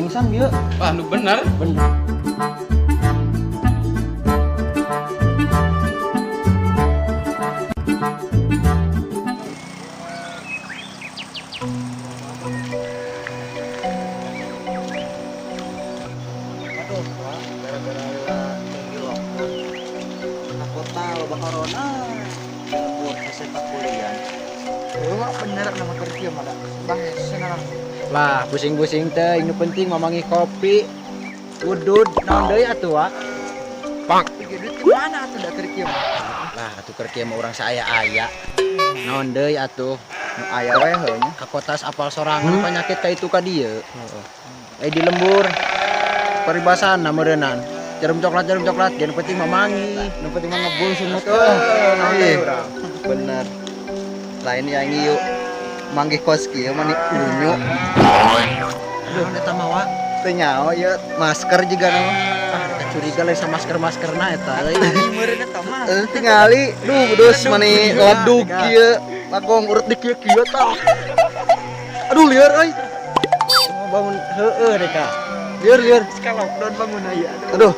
Pingsan bieu. Wah, nu bener. Bener. Aduh, wah, gara-gara tinggi lockdown. Ka kota loba corona. Lembur hese kuliah. Wah, bener nama kerja mah da. Bah hese ngaran. Lah, pusing-pusing teh, nu penting mamangi kopi. Udud naon deui atuh, wa? Pak. Pikir duit ke mana atuh da keur kieu mah? Lah, atuh keur kieu mah urang saaya-aya. Naon deui atuh? Nu aya we heuh nya. Ka kota apal sorangan penyakit ka itu ka dieu. Eh di lembur. Paribasana meureunnan. Jarum coklat, nu penting mamangi. Nu penting mah ngebul sungut. Tuh, naon deui urang. Bener. Lain yang ieu manggih kos kieu mah ni unyu. Aduh, eta mah wa. Teu nyaho ieu masker juga nu. Ah, eta curiga lain sama masker-maskerna eta euy. Meureun eta mah. Eh tingali, duh dus mani ledug kieu. Lakong urut di kieu kieu tah. Aduh lieur euy. Mau bangun heueuh deh ka. Lieur lieur. Ska lockdown bangun aya. Aduh.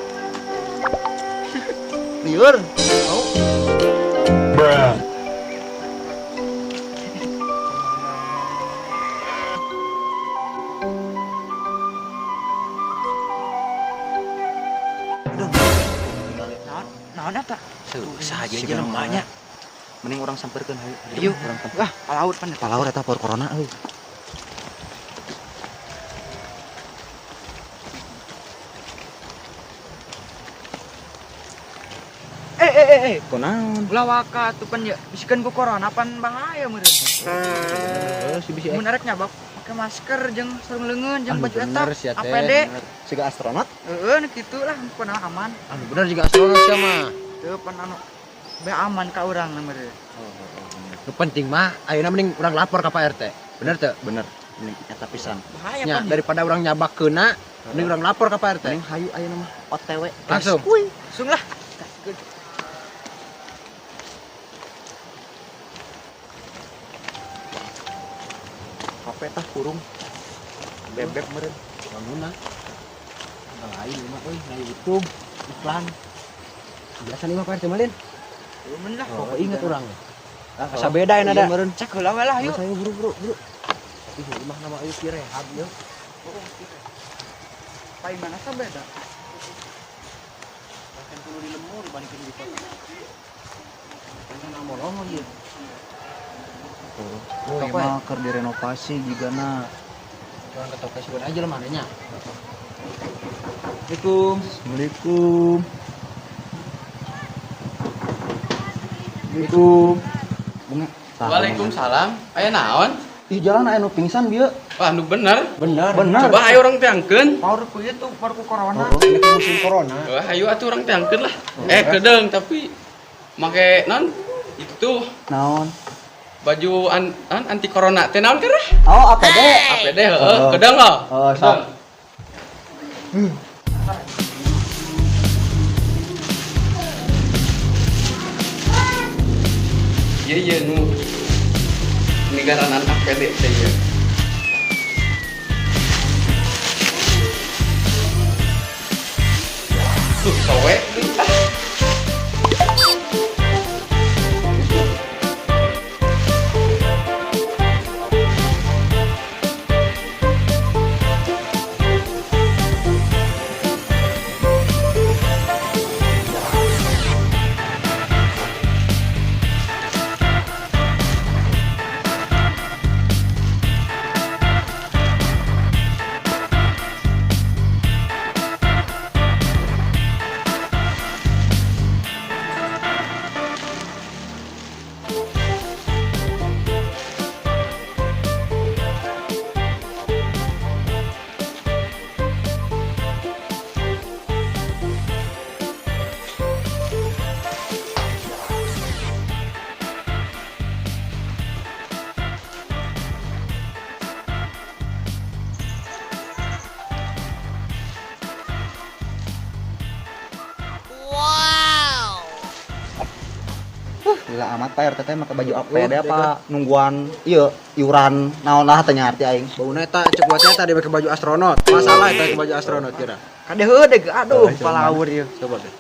Lieur. Oh. Aduh. Naon? Naon eta? Susah aja jelema nya. Mending urang samperkeun hayu. Ayo. Urang samperkeun. Wah, palaur pan. Palaur eta por corona euy. Eh. Kunaon? Ulah waka atuh pan ya. Bisikeun ku corona pan bahaya meureun. Heeh, si bisi Mun arek nyabak make masker jeung sarung leungeun jeung Anu baju eta. bener sia teh. APD. Siga astronot? Heeh, nu kitu lah pokona aman. Anu bener juga astronot sia mah. Teu pan anu be aman ka urang na meureun. Nu penting mah ayeuna mending urang lapor ka Pak RT. Bener teu? Bener. Mending eta pisan. Bahaya Nya, pan. daripada urang nyabak keuna, mending urang lapor ka Pak RT. Mending hayu ayeuna mah OTW. Langsung. Kuy. Langsung lah. HP tah kurung. Bebek meureun. Bangunna. Lain mah euy, na YouTube iklan. Biasa nih mah Pak RT malin. Meureun lah. Oh, inget urang. Ah, Asa beda iya, ada. meureun. Cek heula we lah yuk. Saya buru buru buru. Ih, imah nama ieu ki rehab yeuh. Paling mana sa beda? Bahkan kudu di lembur dibandingkeun di kota. Kan amolongo ieu. Oh, ieu mah keur direnovasi jigana. Cuman ke toko sieun aja lemah nya. Assalamualaikum. Assalamualaikum. Assalamualaikum. Bunga. Waalaikumsalam. Aya naon? Ih jalan aya nu pingsan bieu. Wah, nu bener. Bener. Bener. Coba ayo urang teangkeun. Power ku ieu tuh, power ku corona. Oh, ini musim corona. Wah, ayo atuh urang teangkeun lah. Eh, kedeung tapi make non itu tuh Naon? baju anti corona teh naon kereh? Oh, APD. APD heeh, kedeung loh. Oh, sok. Iya iya nu negaranan APD teh ieu. Tuh sowe deui ah. Lila amat Pak RT teh make baju APD apa nungguan ieu iuran naon lah teh ngarti aing. Bauna eta cek buatnya tadi make baju astronot. Masalah eta make baju astronot kira. Kade heuh deh, aduh, palaur ieu. Coba deh.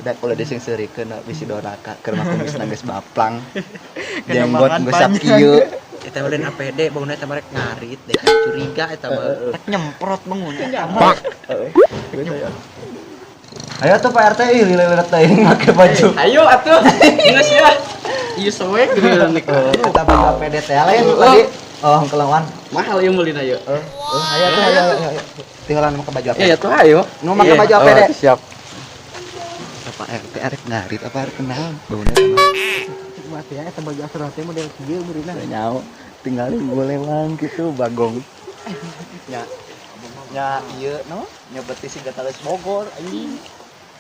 Da kalau desing seurikeun bisi doraka keur mah kumisna geus baplang. Jenggot geus sakieu. Eta mah lain APD, bauna eta merek ngarit deh. Curiga eta mah. Rek nyemprot bangun. Ayo tuh Pak RT ih lila-lila teuing make baju. Ayo atuh. Geus ya. Ieu soek gitu nek. Eta baju APD teh lain tadi. Oh, kelawan. Mahal ieu meulina ieu. Ayo tuh ayo ayo. Tinggalan make baju APD. Iya tuh ayo. Nu make baju APD. Siap. Pak RT arek ngarit apa arek kenal? Bauna sama. Cek buat ya eta baju astronot teh model kieu meureunna. Nyao tinggalin golewang gitu bagong. Nya nya ieu no nyebeti si Gatalis Bogor anjing.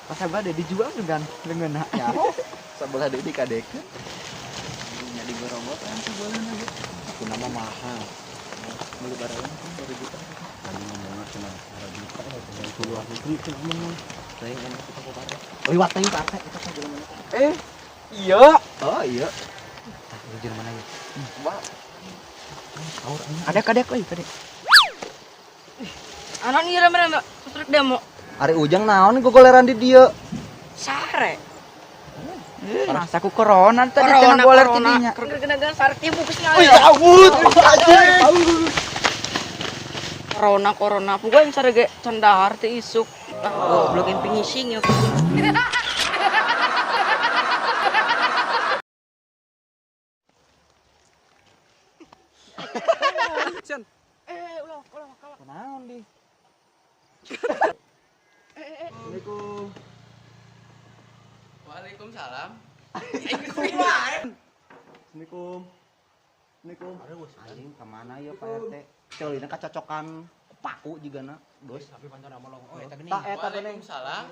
Pas abah dijual juga leungeunna. Nya sabelah deui dikadekeun. Nya digorobot kan sebelah ge. Aku nama mahal. Meuli barang 2 juta. Tadi ngomongna cuma 2 juta ya ke luar negeri teh ngomong. Teuing enak kita ku Pak RT. Liwat teuing Pak RT eta teh jelema mana. Iya. Oh iya. Tah ieu jelema mana ieu? Wah. Kaur aing. Ada kadek euy, kadek. Anak ngira mana truk demo. Ari Ujang naon gogoleran di dieu? Sare. Rasa ku corona tadi teh goler tidinya. Kena sare tibu geus Wih, cabut. Anjing. Corona corona. Pokoknya yang sare ge cendahar teh isuk. Lah goblok yang pingising ya. Ulah ulah kalah. Naon di? Assalamualaikum. Waalaikumsalam. Assalamualaikum. Assalamualaikum. Anjing ka mana ya Pak RT? Ceulina kacocokan paku jigana, dos. Tapi pancan molong. Oh eta geuning. Tah eta geuning. Waalaikumsalam.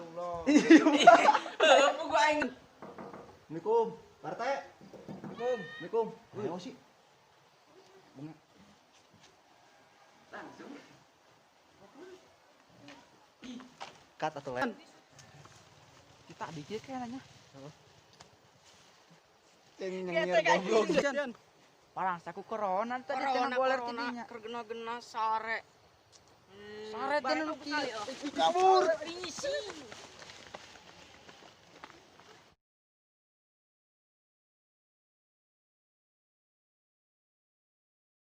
Heuh, pugu aing. Assalamualaikum. Pak RT. Assalamualaikum. Assalamualaikum. Ayo sih. Bunga. Langsung. Cut atau lain? Kita dikit kayaknya. Nyengir goblok. Parang saku corona tadi teh goler tidinya. Kena-kena sare. Sare teh nu kieu. Kabur. Pingising.